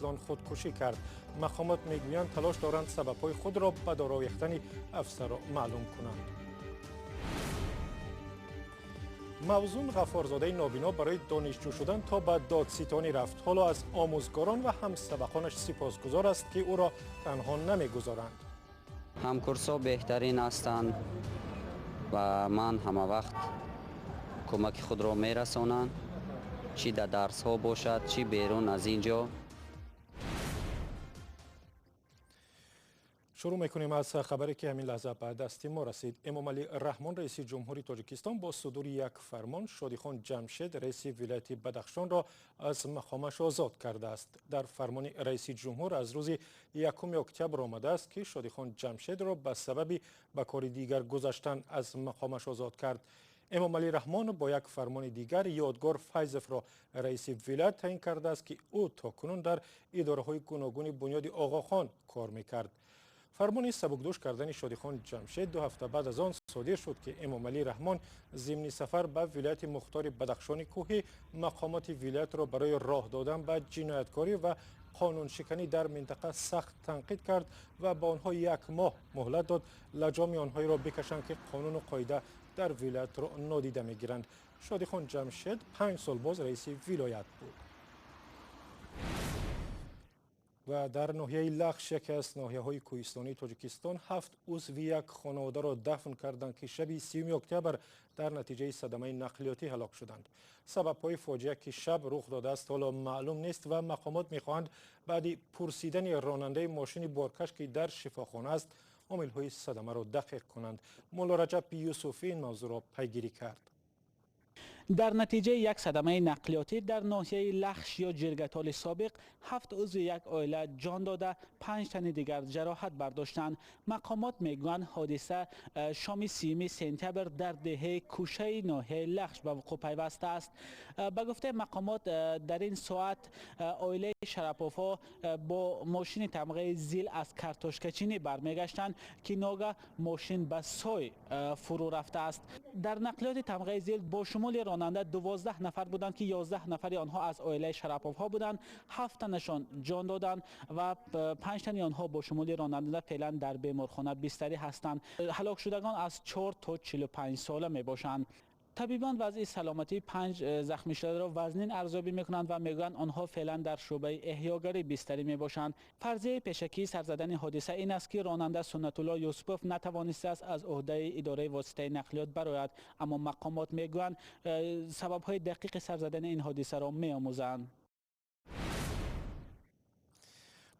Хатлон худкушӣ кард. Мақомот мегӯянд, талош доранд сабабҳои худро ба дор овехтани афсарро маълум кунанд. Мавзун Ғаффорзодаи нобино барои донишҷӯ шудан то ба додситонӣ рафт. Ҳоло аз омӯзгорон ва ҳамсабақонаш сипосгузор аст, ки ӯро танҳо намегузоранд. Ҳамкурсҳо беҳтарин ҳастанд ва ман ҳама вақт кӯмаки худро мерасонанд, чӣ дар дарсҳо бошад, чӣ берун аз ин ҷо. Шурӯъ мекунем аз хабаре, ки ҳамин лаҳза ба дасти мо расид. Эмомалӣ Раҳмон, раиси ҷумҳури Тоҷикистон, бо судури як фармон Шодихон Ҷамшед, раиси вилояти Бадахшонро аз мақомаш озод кардааст. Дар фармони раиси ҷумҳур аз рӯзи 1 октябр омадааст, ки Шодихон Ҷамшедро ба сабаби ба кори дигар гузаштан аз мақомаш озод кард. Эмомалӣ Раҳмон бо як фармони дигар Ёдгор Файзовро раиси вилоят таъин кардааст, ки ӯ то кунун дар идораҳои гуногуни бунёди Оғохон кор мекард. Фармони сабукдӯш кардани Шодихон Ҷамшед 2 ҳафта баъд аз он содир шуд, ки Эмомалӣ Раҳмон зимни сафар ба вилояти мухтори Бадахшони кӯҳӣ мақомоти вилоятро барои роҳ додан ба ҷинояткорӣ ва қонуншиканӣ дар минтақа сахт танқид кард ва ба онҳо 1 моҳ муҳлат дод лаҷоми онҳоеро бикашанд, ки қонуну қоида дар вилоятро нодида мегиранд. Шодихон Ҷамшед 5 сол боз раиси вилоят буд. Ва дар ноҳияи Лахш, яке аз ноҳияҳои кӯҳистонии Тоҷикистон, 7 узви як хонаводаро дафн карданд, ки шаби 30 октябр дар натиҷаи садамаи нақлиётӣ ҳалок шуданд. Сабабҳои фоҷиа, ки шаб рух додааст, ҳоло маълум нест ва мақомот мехоҳанд баъди пурсидани ронандаи мошини боркаш, ки дар шифохона аст, омилҳои садамаро дақиқ кунанд. Мулло Раҷаб Юсуфӣ ин мавзӯъро пайгирӣ кард. Дар натиҷаи як садамаи нақлиётӣ дар ноҳияи Лахш ё Ҷиргатоли собиқ 7 узви як оила ҷон дода, 5 тани дигар ҷароҳат бардоштанд. Мақомот мегӯянд, ҳодиса шоми 30 сентябр дар деҳаи кӯшаи ноҳияи Лахш ба вуқӯъ пайвастааст. Ба гуфтаи мақомот, дар ин соат оилаи Шараповҳо бо мошини тамғаи Зил аз картошкачинӣ бармегаштанд, ки ногаҳ мошин ба сой фурӯ рафтааст. Дар нақлиёти тамғаи Зил бо шумули ронанда 12 нафар буданд, ки 11 нафари онҳо аз оилаи Шараповҳо буданд. 7 танашон ҷон доданд ва 5 тани онҳо бо шумули ронанда феълан дар беморхона бистарӣ ҳастанд. Ҳалокшудагон аз 4 то 45 сола мебошанд. Табибон вазъи саломатии 5 захмишударо вазнин арзёбӣ мекунанд ва мегӯянд, онҳо феълан дар шӯъбаи эҳёгарӣ бистарӣ мебошанд. Фарзияи пешакии сарзадани ҳодиса ин аст, ки ронанда Суннатулло Юсупов натавонистааст аз ӯҳдаи идораи воситаи нақлиёт барояд, аммо мақомот мегӯянд, сабабҳои дақиқи сарзадани ин ҳодисаро меомӯзанд.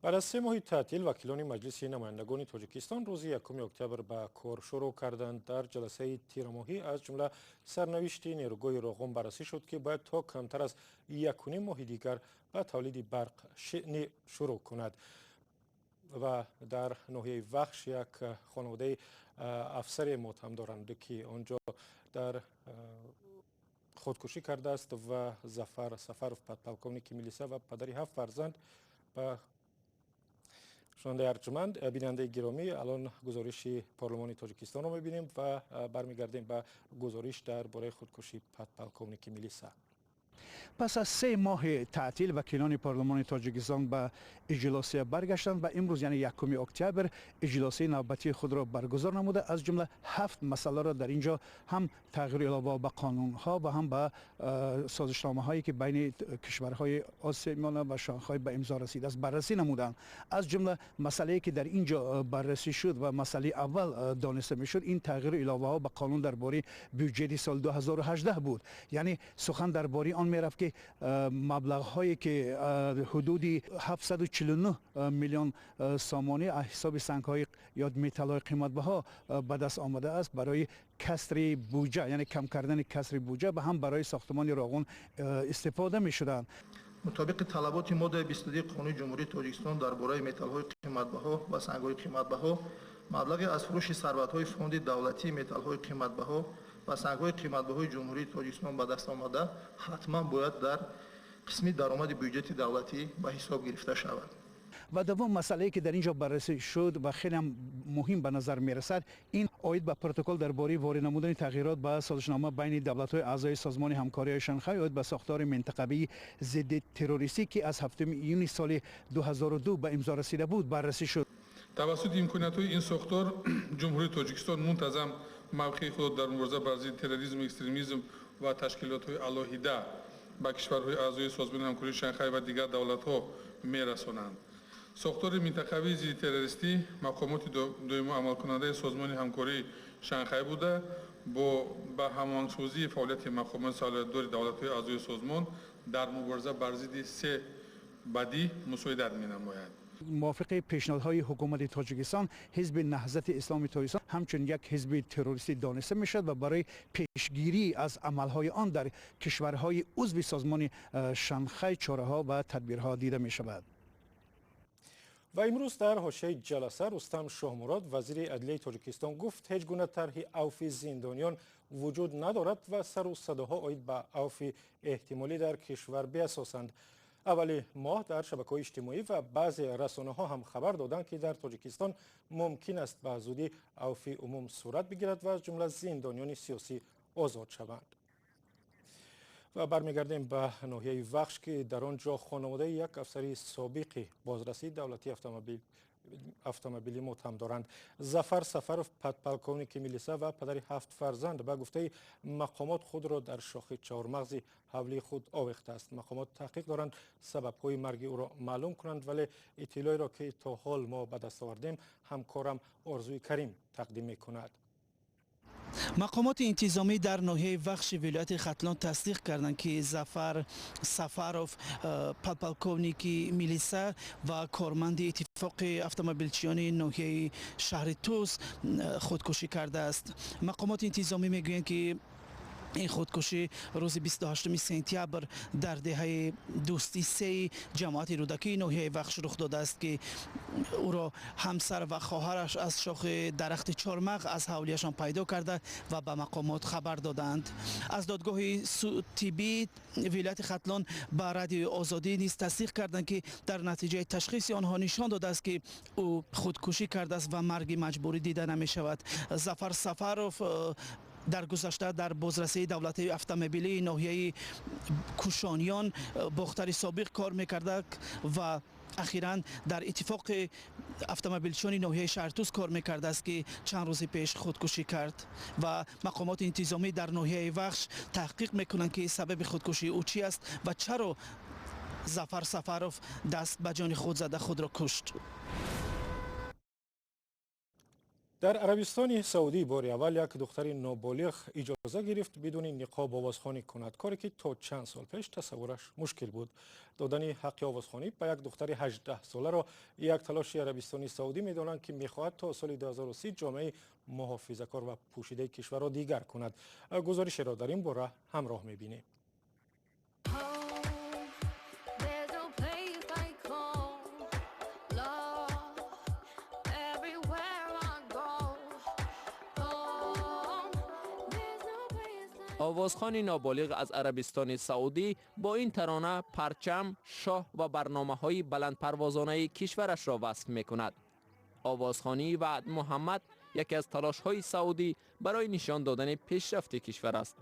Баъд аз 3 моҳи таътил вакилони Маҷлиси намояндагони Тоҷикистон рӯзи 1 октябр ба кор шурӯъ карданд. Дар ҷаласаи тирамоҳӣ аз ҷумла сарнавишти нерӯгоҳи Роғун баррасӣ шуд, ки бояд то камтар аз 1,5 моҳи дигар ба тавлиди барқ шурӯъ кунад. Ва дар ноҳияи Вахш як хонаводаи афсаре мотам доранд, ки он ҷо дар худкушӣ кардааст ва Зафар Сафаров, подполковники милиса ва падари 7 фарзанд ба шунавандаи арҷуманд, бинандаи гиромӣ, алон гузориши парлумони Тоҷикистонро мебинем ва бармегардем ба гузориш дар бораи худкушии подполковники милиса. Пас аз 3 моҳи таътил вакилони парлумони Тоҷикистон ба иҷлосия баргаштанд ва имрӯз, яъне 1 октябр, иҷлосияи навбатии худро баргузор намуда, аз ҷумла 7 масъаларо дар ин ҷо ҳам тағйиру илова ба қонунҳо ва ҳам ба созишномаҳое, ки байни кишварҳои Осиёи Миёна ва Шанхай ба имзо расидааст, баррасӣ намуданд. Аз ҷумла масъалае, ки дар ин ҷо баррасӣ шуд ва масъалаи аввал дониста мешуд, ин тағйиру иловаҳо ба қонун дар бораи бюҷети соли 2018 буд. Яъне сухан дар бораи он мерафт, ки маблағҳое, ки ҳудуди 749 миллион сомонӣ аз ҳисоби сангҳои ё металлҳои қиматбаҳо ба даст омадааст, барои касри буҷа, яъне кам кардани касри буҷа ва ҳам барои сохтмони Роғун истифода мешуданд. Мутобиқи талаботи моддаи 22 Қонуни Ҷумҳурии Тоҷикистон дар бораи металлҳои қиматбаҳо ва сангҳои қиматбаҳо, маблағи аз фурӯши сарватҳои фонди давлатии металлҳои қиматбаҳо ва сангҳои қиматбаҳои Ҷумҳурии Тоҷикистон ба даст омада ҳатман бояд дар қисми даромади бюҷети давлатӣ ба ҳисоб гирифта шавад. Ва دوم مسئله که در اینجا بررسی شد و خیلی هم مهم به نظر میرسد، این Оид ба протокол дар бораи ворид намудани тағйирот ба созишнома байни давлатҳои аъзои Созмони ҳамкориҳои Шанхай оид ба сохтори минтақавии зидди террористӣ, ки аз 7 июни соли 2002 ба имзо расида буд, баррасӣ шуд. Тавассути имкониятҳои ин сохтор Ҷумҳурии Тоҷикистон мунтазам мавқеи худро дар мубориза бар зидди терроризму экстремизм ва ташкилотҳои алоҳида ба кишварҳои аъзои Созмони ҳамкории Шанхай ва дигар давлатҳо мерасонанд. Сохтори минтақавии зидди террористӣ мақомоти доимо амалкунандаи Созмони ҳамкории Шанхай буда, бо ба ҳамоҳангсозии фаъолияти мақомоти салоҳиятдори давлатҳои аъзои созмон дар мубориза бар зидди се бадӣ мусоидат менамояд. Мувофиқи пешниҳодҳои ҳукумати Тоҷикистон, Ҳизби Наҳзати Исломи Тоҷикистон ҳамчун як ҳизби террористӣ дониста мешавад ва барои пешгирӣ аз амалҳои он дар кишварҳои узви Созмони Шанхай чораҳо ва тадбирҳо дида мешавад. Ва имрӯз дар ҳошияи ҷаласа Рустам Шоҳмурод, вазири адлияи Тоҷикистон, гуфт ҳеҷ гуна тарҳи авфи зиндониён вуҷуд надорад ва сару садоҳо оид ба авфи эҳтимолӣ дар кишвар беасосанд. Аввали моҳ дар шабакаҳои иҷтимоӣ ва баъзе расонаҳо ҳам хабар доданд, ки дар Тоҷикистон мумкин аст ба зудӣ авфи умум сурат бигирад ва аз ҷумла зиндониёни сиёсӣ озод шаванд. Ва бармегардем ба ноҳияи Вахш, ки дар он ҷо хонаводаи як афсари собиқи бозрасии давлатии автомобилӣ муттаҳам доранд. Зафар Сафаров, подполковники милиса ва падари 7 фарзанд, ба гуфтаи мақомот худро дар шохи чаҳормағзи ҳавлии худ овехтааст. Мақомот таҳқиқ доранд сабабҳои марги ӯро маълум кунанд, вале иттилоеро, ки то ҳол мо ба даст овардем, ҳамкорам Орзуи Карим тақдим мекунад. Мақомоти интизомӣ дар ноҳияи Вахши вилояти Хатлон тасдиқ карданд, ки Зафар Сафаров, подполковники милиса ва корманди иттифоқи автомобилчиёни ноҳияи шаҳри Тӯс худкушӣ кардааст. Мақомоти интизомӣ мегӯянд, ки ин худкушӣ рӯзи 28 сентябр дар деҳаи Дӯстӣ сеи ҷамоати Рӯдакии ноҳияи Вахш рух додааст, ки ӯро ҳамсар ва хоҳараш аз шохи дарахти чормағ аз ҳавлияшон пайдо карда ва ба мақомот хабар доданд. Аз додгоҳи тиббии вилояти Хатлон ба Радиои Озодӣ низ тасдиқ карданд, ки дар натиҷаи ташхиси онҳо нишон додааст, ки ӯ худкушӣ кардааст ва марги маҷбурӣ дида намешавад. Зафар Сафаров дар гузашта дар бозрасии давлатии автомобилии ноҳияи Кушониён Бохтари собиқ кор мекарда ва ахиран дар иттифоқи автомобилчиёни ноҳияи шаҳри Тӯс кор мекардааст, ки чанд рӯзи пеш худкушӣ кард. Ва мақомоти интизомӣ дар ноҳияи Вахш таҳқиқ мекунанд, ки сабаби худкушии ӯ чи аст ва чаро Зафар Сафаров даст ба ҷони худ зада худро кушт. Дар Арабистони Саудӣ бори аввал як духтари ноболиғ иҷоза гирифт бидуни ниқоб овозхонӣ кунад, коре ки то чанд сол пеш тасаввураш мушкил буд. Додани ҳаққи овозхонӣ ба як духтари 18-соларо як талоши Арабистони Саудӣ медонанд, ки мехоҳад то соли 2030 ҷомеаи муҳофизакор ва пӯшидаи кишварро дигар кунад. Гузоришеро дар ин бора ҳамроҳ мебинем. Овозхони ноболиғ аз Арабистони Саудӣ бо ин тарона парчам, шоҳ ва барномаҳои баландпарвозонаи кишварашро васф мекунад. Овозхонии Ваъд Муҳаммад яке аз талошҳои Саудӣ барои нишон додани пешрафти кишвар аст.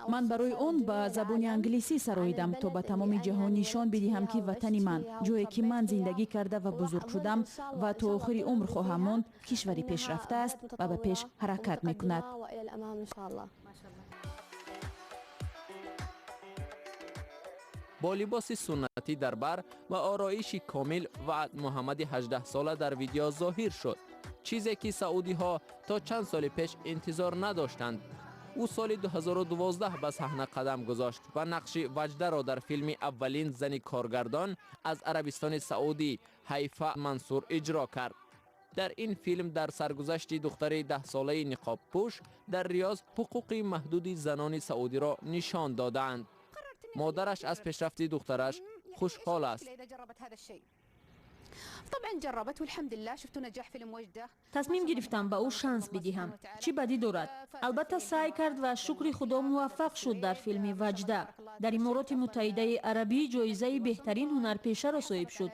Ман барои он ба забони англисӣ сароидам, то ба тамоми ҷаҳон нишон бидиҳам, ки ватани ман, ҷое ки ман зиндагӣ карда ва бузург шудам ва то охири умр хоҳам монд, кишвари пешрафта аст ва ба пеш ҳаракат мекунад. Бо либоси суннатӣ дар бар ва ороиши комил Ваъд Муҳаммади 18-сола дар видео зоҳир шуд, чизе ки саудиҳо то чанд соли пеш интизор надоштанд. Ӯ соли 2012 ба саҳна қадам гузошт ва нақши Ваҷдаро дар филми аввалин зани коргардон аз Арабистони Саудӣ Ҳайфа Мансур иҷро кард. Дар ин филм дар саргузашти духтари 10-солаи ниқобпӯш дар Риёз ҳуқуқи маҳдуди занони саудиро нишон додаанд. Модараш аз пешрафти духтараш хушҳол аст. Тасмим гирифтам ба ӯ шанс бидиҳам. Чӣ бадӣ дорад? Албатта саъй кард ва шукри Худо муваффақ шуд дар филми Ваҷда. Дар Имороти Муттаҳидаи Арабӣ ҷоизаи беҳтарин ҳунарпешаро соҳиб шуд.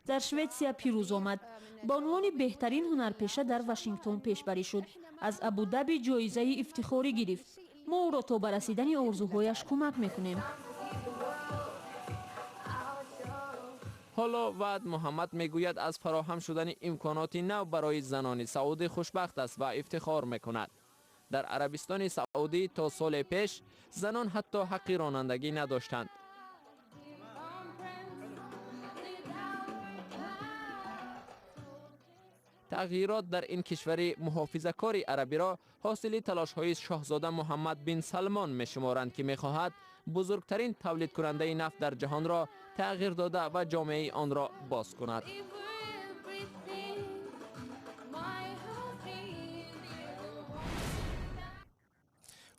Дар Шветсия пирӯз омад. Ба унвони беҳтарин ҳунарпеша дар Вашингтон пешбарӣ шуд. Аз Абудаби ҷоизаи ифтихорӣ гирифт. Мо ӯро то ба расидани орзуҳояш кӯмак мекунем. Ҳоло Ваъд Муҳаммад мегӯяд аз фароҳам шудани имконоти нав барои занони саудӣ хушбахт аст ва ифтихор мекунад. Дар Арабистони Саудӣ то соли пеш занон ҳатто ҳаққи ронандагӣ надоштанд. Тағйирот дар ин кишвари муҳофизакори арабиро ҳосили талошҳои шоҳзода Муҳаммад бин Салмон мешуморанд, ки мехоҳад бузургтарин тавлидкунандаи нафт дар ҷаҳонро тағйир дода ва ҷомеаи онро боз кунад.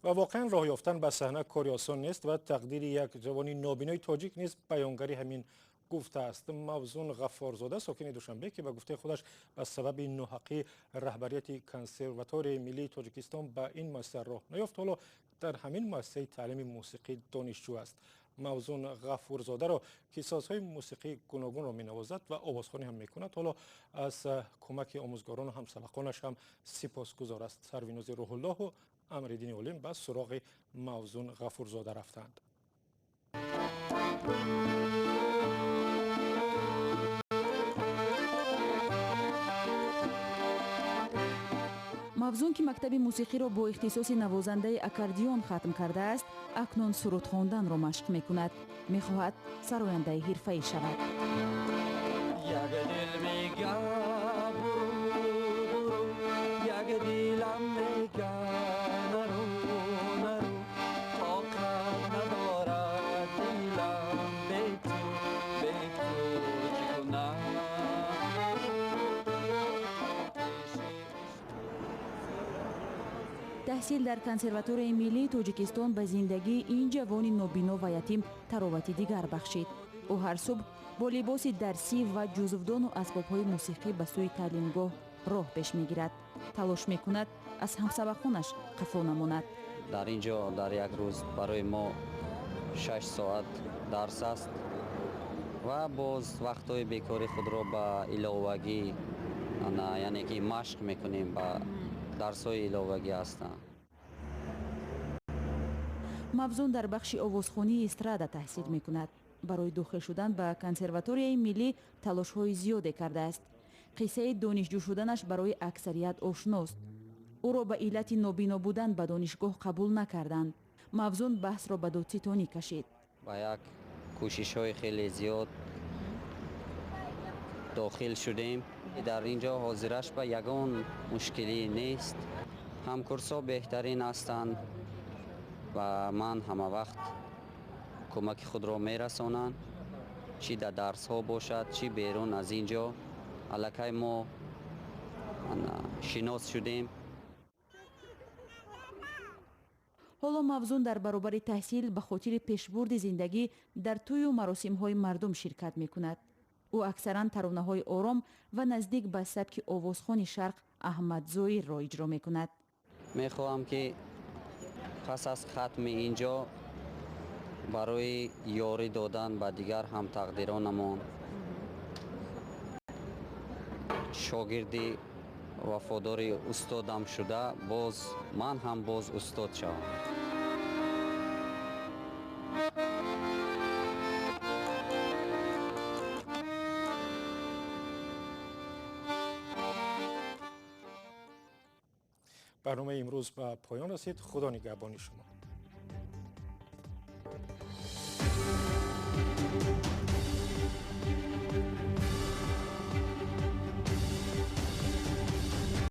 Ва воқеан роҳ ёфтан ба саҳна кори осон нест ва тақдири як ҷавони нобинои тоҷик низ баёнгари ҳамин гуфтааст. Мавзун Ғаффорзода, сокини Душанбе, ки ба гуфтаи худаш ба сабаби ноҳаққии раҳбарияти Консерваторияи миллии Тоҷикистон ба ин муассиса роҳ наёфт, ҳоло дар ҳамин муассисаи таълими мусиқӣ донишҷӯ аст. Мавзун Ғаффурзодаро, ки созҳои мусиқии гуногунро менавозад ва овозхонӣ ҳам мекунад, ҳоло аз кӯмаки омӯзгорону ҳамсабақонаш ҳам сипосгузор аст. Сарвинози Рӯҳуллоҳу Амриддини Олим ба суроғи Мавзун Ғаффурзода рафтанд. Мавзун, ки мактаби мусиқиро бо ихтисоси навозандаи аккордеон хатм кардааст, акнун суруд хонданро машқ мекунад. Мехоҳад сарояндаи ҳирфаӣ шавад. Таҳсил дар Консерваторияи миллии Тоҷикистон ба зиндагии ин ҷавони нобино ва ятим таровати дигар бахшид. Ӯ ҳар субҳ бо либоси дарсӣ ва ҷузвдону асбобҳои мусиқӣ ба сӯи таълимгоҳ роҳ пеш мегирад. Талош мекунад аз ҳамсабақонаш қафо намонад. Дар ин ҷо дар як рӯз барои мо 6 соат дарс аст ва боз вақтҳои бекори худро ба иловагӣ, яъне ки машқ мекунем, ба дарсҳои иловагӣ ҳастанд. Мавзун дар бахши овозхонии эстрада таҳсил мекунад. Барои дохил шудан ба Консерваторияи миллӣ талошҳои зиёде кардааст. Қиссаи донишҷӯ шуданаш барои аксарият ошност. Ӯро ба иллати нобино будан ба донишгоҳ қабул накарданд. Мавзун баҳсро ба додситонӣ кашид. Ба як кӯшишҳои хеле зиёд дохил шудем. Дар ин ҷо ҳозираш ба ягон мушкилӣ нест. Ҳамкурсҳо беҳтарин ҳастанд ва ман ҳама вақт кӯмаки худро мерасонанд, чӣ дар дарсҳо бошад, чӣ берун аз ин ҷо. Аллакай мо шинос шудем. Ҳоло Мавзун дар баробари таҳсил ба хотири пешбурди зиндагӣ дар тӯю маросимҳои мардум ширкат мекунад. Ӯ аксаран таронаҳои ором ва наздик ба сабки овозхони шарқ Аҳмад Зоирро иҷро мекунад. Мехоҳам, ки пас аз хатми ин ҷо барои ёрӣ додан ба дигар ҳамтақдиронамон шогирди вафодори устодам шуда, боз ман ҳам боз устод шавам. Барномаи имрӯз ба поён расид. Худо нигаҳбони шумо.